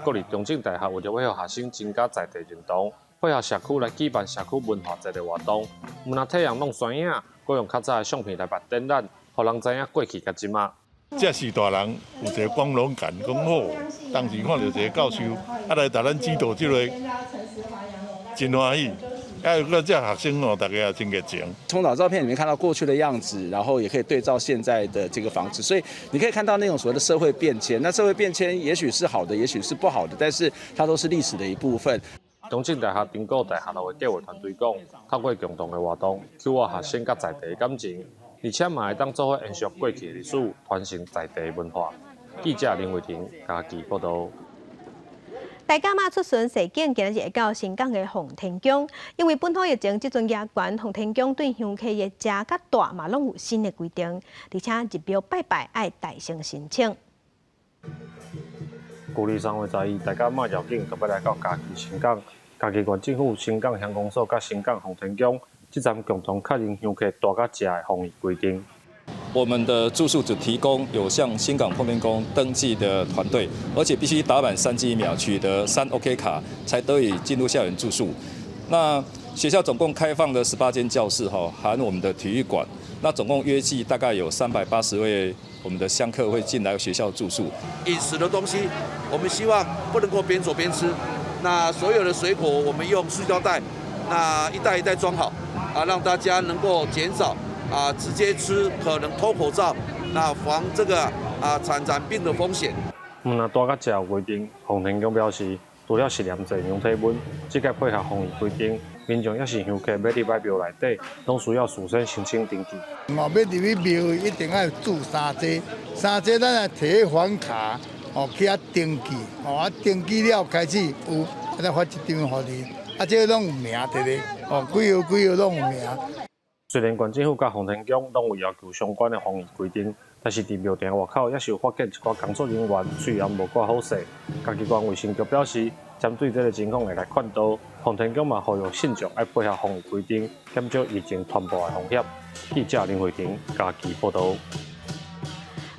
國立中正大學為著欲予學生增加在地認同，配合社區來舉辦社區文化節的活動，毋但體驗弄酸葉，閣用較早的相片來辦展覽，予人知影過去佮這馬。這時代人有一個光榮感，講好，當時看著一個教授，啊來共咱指導這个，真歡喜。啊，閣這學生哦，大家也真熱情。從老照片裡面看到過去的樣子，然後也可以對照現在的這個房子，所以你可以看到那種所謂的社會變遷。那社會變遷也許是好的，也許是不好的，但是它都是歷史的一部分。中正大學頂古大學樓的計劃團隊講，透過共同的活動，強化學生佮在地的感情，而且嘛會當做伙延續過去的歷史，傳承在地文化。記者林慧婷嘉義報導。大甲媽出巡踅景，今日會到新港的奉天宮，因為本土疫情這陣嚴懸，奉天宮對香客的食佮帶嘛攏有新的規定，而且入廟拜拜愛代先申請。舊曆3月11，大甲媽繞境就欲來到嘉義新港，嘉義縣政府、新港鄉公所佮新港奉天宮，這陣共同確認香客帶佮食的防疫規定。我們的住宿只提供有向新港奉天宮登記的團隊，而且必須打滿三劑疫苗，取得三 OK 卡，才得以進入校園住宿。那學校總共開放了18間教室，哈，含我們的體育館。那總共約計大概有380位我們的香客會進來學校住宿。飲食的東西，我們希望不能夠邊走邊吃。那所有的水果，我們用塑膠袋，那一袋一袋裝好，啊，讓大家能夠減少。啊，直接吃可能脫口罩，那防這個啊傳染病的風險。毋但帶佮食有規定，奉天宮表示，除了實驗制量體溫，這個配合防疫規定，民眾抑是香客欲入來廟內底，攏需要事先申請登記。哦，欲入去廟一定愛注三劑，三劑咱來提房卡，哦去遐登記，哦啊登記了開始有，啊才發一張予你，啊這個攏有名佇咧，哦幾號幾號攏有名。雖然縣政府佮奉天宮攏有要求相關的防疫規定，但是佇廟埕外口猶是有發現一寡工作人員喙罨無掛好勢。嘉義縣衛生局表示，針對這个情況會來勸導，奉天宮嘛呼籲信眾愛配合防疫規定，減少疫情傳播的風險。記者林慧婷嘉義報導。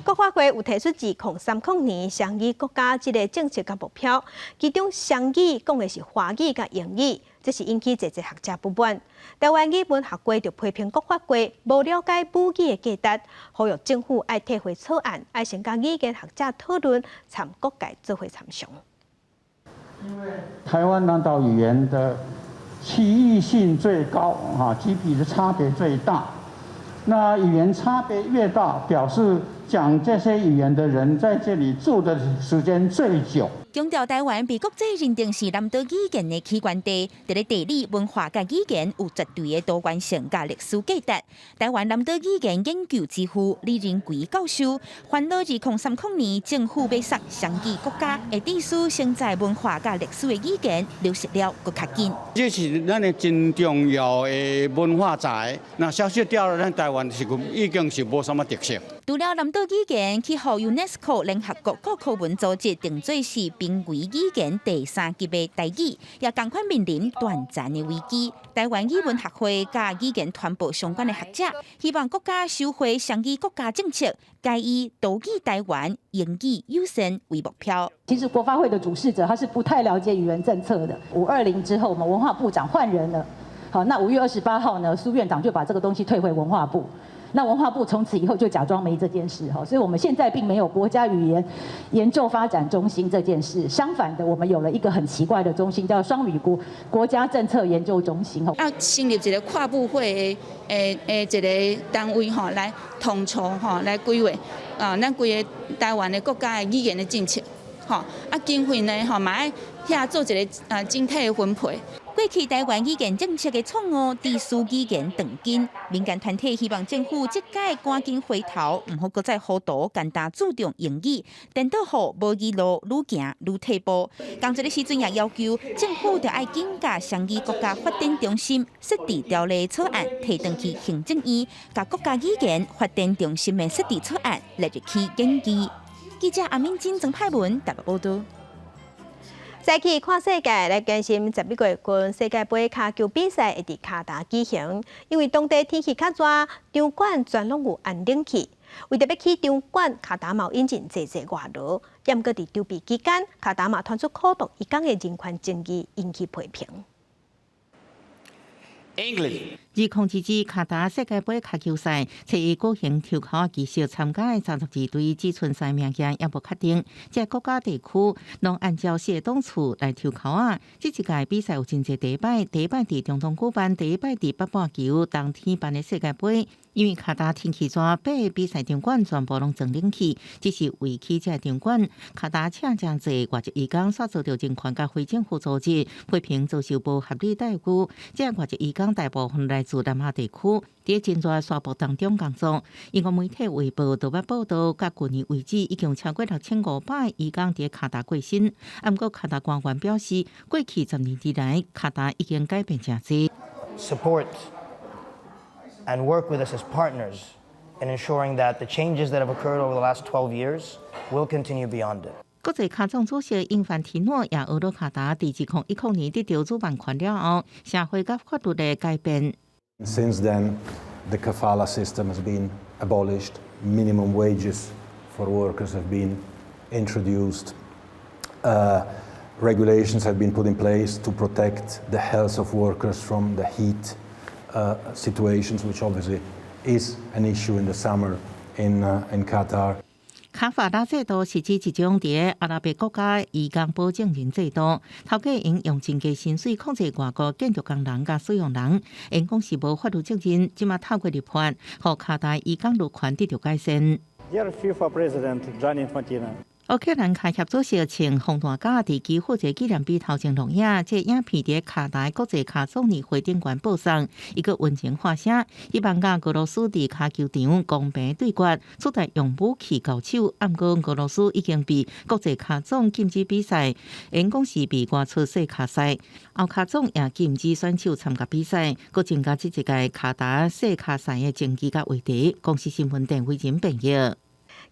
國發會有提出2030年雙語國家這个政策佮目標，其中雙語講的是華語佮英語，這是引起濟濟學者不滿。台灣語文學會就批評國發會無了解母語的價值，呼籲政府愛退回草案，愛先佮語言學者討論，參各界做伙參詳。台灣南島語言的區域性最高，啊，級別的差別最大。那語言差別越大，表示講這些語言的人在這裡住的時間最久。強調台灣被國際認定是南島語言的起源地，佇咧地理、文化佮語言有絕對的多元性佮歷史價值。台灣南島語言研究之父李仁奎教授，煩惱2030年政府欲殺雙語國家，會致使承載文化佮歷史的語言流失了閣較緊。這是咱的真重要的文化財，若消失掉了，咱台灣是已經是無啥物特色。除了南島語言去予 UNESCO 聯合國教科文組織定做是瀕危語言第三級的台語，也仝款面臨斷層的危機。台灣語文學會佮語言傳播相關的學者，希望國家收回雙語國家政策，改以多語台灣、英語優先為目標。其實國發會的主事者他是不太了解語言政策的。520之後，我們文化部長換人了。好，那5月28號呢，蘇院長就把這個東西退回文化部。那文化部從此以後就假裝沒這件事哈，所以我們現在並沒有國家語言研究發展中心這件事。相反的，我們有了一個很奇怪的中心，叫雙語國家政策研究中心。要成立一個跨部會的一個單位吼，來統籌吼，來規劃啊，咱規个台灣的國家的語言的政策，吼啊經費呢吼嘛愛遐做一個啊整體的分配。過去台灣語言政策的錯誤，致使語言斷根。民間團體希望政府這擺趕緊回頭，毋好閣再糊塗，簡單注重英語，顛倒予無語路愈行愈退步。仝一个時陣也要求政府著愛緊共雙語國家發展中心設置條例草案提轉去行政院，共國家語言發展中心的設置草案列入去研議。記者阿敏金、曾派文台北報道。再去看世界，來關心11月份世界盃跤球比賽會佇卡達舉行，因為當地天氣較熱，場館全攏有安冷氣。為著欲起場館，卡達嘛引進濟濟外勞。毋過佇籌備期間，卡達嘛傳出苦毒移工的人權爭議，引起批評。 English。2022卡達世界盃跤球賽，初一舉行抽籤儀式，參加的32隊只賰賽名額猶無確定。這個國家地區攏按照四個檔次來抽籤仔。這一屆比賽有真濟第一擺，第一擺佇中東舉辦，第一擺佇北半球冬天辦的世界盃。因為卡達天氣熱，八个比賽場館全部攏裝冷氣，只是為起這个場館，卡達請誠濟外籍移工，煞遭著人權佮非政府組織批評遭受無合理待遇。這外籍移工大部分來自南亞地區，佇真熱沙漠當中工作。英國媒體《衛報》就捌報道，到舊年為止，已經有超過6500移工佇卡達過身。毋過卡達官員表示，過去10年以來，卡達已經改變誠濟。 Support and work with us as partners in ensuring that the changes that have occurred over the last 12 years will continue beyond it. 國際跤總主席英凡提諾也呵咾卡達，佇2010年得著主辦權了後，社會佮法律的改變。 Since then, the kafala system has been abolished. Minimum wages for workers have been introduced. Regulations have been put in place to protect the health of workers from the heat situations, which obviously is an issue in the summer in Qatar. 卡法拉制度是指一種佇阿拉伯國家移工保證人制度，頭家𪜶用真低薪水控制外國建築工人佮使用人，𪜶講是無法律責任，這馬透過立法，予卡達移工勞權得著改善。 Dear FIFA President Gianni Infantino. 烏克蘭跤協主席穿防彈甲佇基輔一个紀念碑頭前錄影，這影片佇卡達國際跤總年會頂懸播送，伊閣溫情發聲，希望佮俄羅斯佇跤球場公平對決，取代用武器交手。毋過俄羅斯已經被國際跤總禁止比賽，𪜶講是被外出世跤賽。歐跤總也禁止選手參加比賽，閣增加這一屆卡達世跤賽的爭議佮話題。公視新聞鄧慧仁編譯。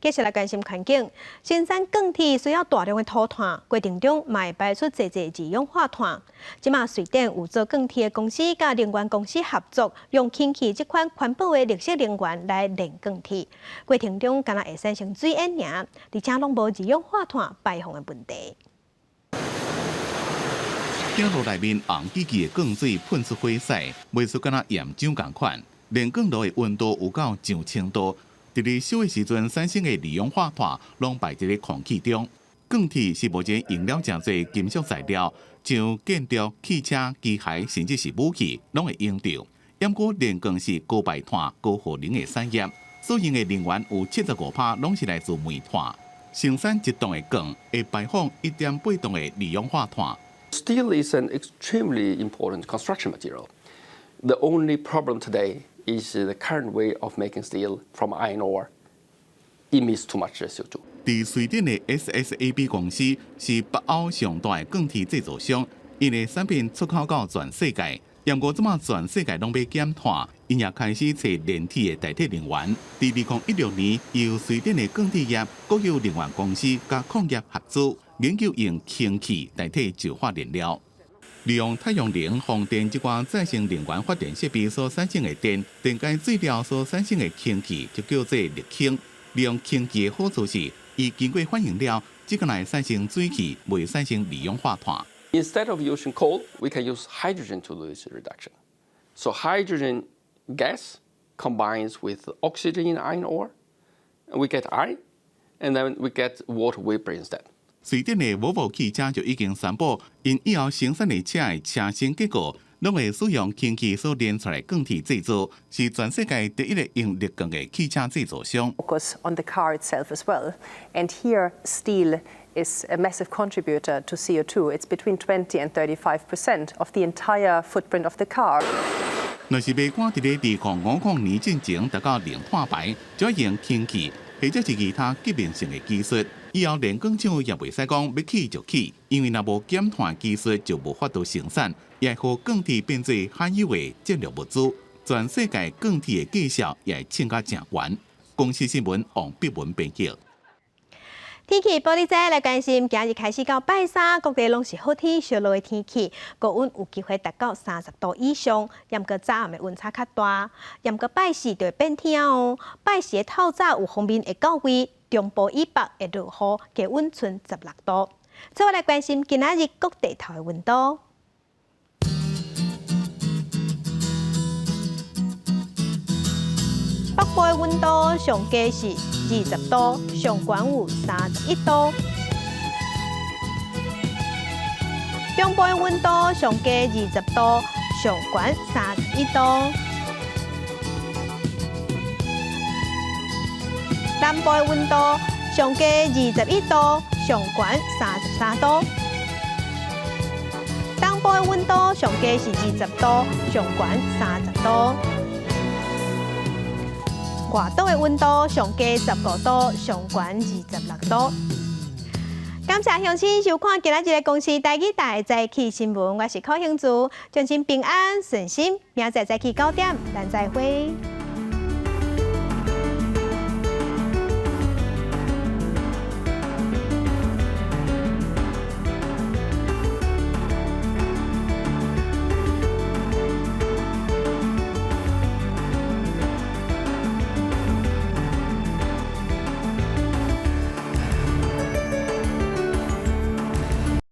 繼續來關心環境，生產鋼鐵需要大量的塗炭，過程中嘛會排出濟濟二氧化碳。這馬瑞典有做鋼鐵的公司佮能源公司合作，用氫氣這款環保的綠色能源來煉鋼鐵，過程中干焦會產生水煙爾，而且攏無二氧化碳排放的問題。鼎爐內面紅吱吱的鋼水噴出火勢，袂輸敢若岩漿仝款。煉鋼爐的溫度有到上千度。佇咧燒的時陣產生的二氧化碳，攏排佇咧空氣中。鋼鐵是目前用了誠濟金屬材料，像建築、汽車、機械，甚至是武器，攏會用著。毋過煉鋼是高排碳、高耗能的產業，所用的能源有75%攏是來自煤炭。生產一噸的鋼會排放1.8噸的二氧化碳。 Steel is an extremely important construction material. The only problem today is the current way of making steel from iron ore emits too much CO2. 佇瑞典的 SSAB 公司是北歐上大的鋼鐵製造商，𪜶的產品出口到全世界。毋過這馬全世界攏欲減碳，𪜶也開始揣煉鐵的代替能源。佇2016年，由瑞典的鋼鐵業國有能源公司佮礦業合作，研究用氫氣代替石化燃料。利用太陽能、風電這寡再生能源發電設備所產生的電，電解水了所產生的氫氣就叫做綠氫。利用氫氣的好處是，伊經過反應了，只閣會產生水汽，袂產生二氧化碳。 Instead of using coal, we can use hydrogen to do this reduction. So hydrogen gas combines with oxygen in iron ore, and we get iron, and then we get water vapor instead. 瑞典的沃爾沃汽車就已經宣布，𪜶以後生產的車的車身結構，攏會使用氫氣所煉出來鋼鐵製造，是全世界第一个用綠鋼的汽車製造商。 Focus on the car itself as well, and here steel is a massive contributor to CO2. It's between 20 and 35% of the entire footprint of the car. 若是欲趕佇咧2050年進前達到零碳排，就愛用氫氣或者是其他革命性的技術。以後煉鋼廠也袂使講欲起就起，因為若無減碳技術就無法度生產，也會予鋼鐵變做罕有的戰略物資。全世界鋼鐵的價數也會衝甲誠懸。公視新聞王碧文編輯。天氣報你知來關心，今日開始到拜三，各地攏是好天燒熱的天氣，高溫有機會達到30度以上。毋過早暗的溫差較大，毋過拜四就會變天哦。拜四的透早有鋒面會到位，中部以北會落雨，低溫賰16度。再來關心今仔日各地頭的溫度。北部的溫度上低是20度，上懸有31度。中部的溫度上低20度，上懸31度。南部的溫度上低21度，上懸33度。東部的溫度上低是20度，上懸30度。外島的溫度上低15度，上懸26度。感謝鄉親收看今仔日的公視台語台早起新聞，我是柯興珠，祝恁平安順心，明仔載早起9點，咱再會。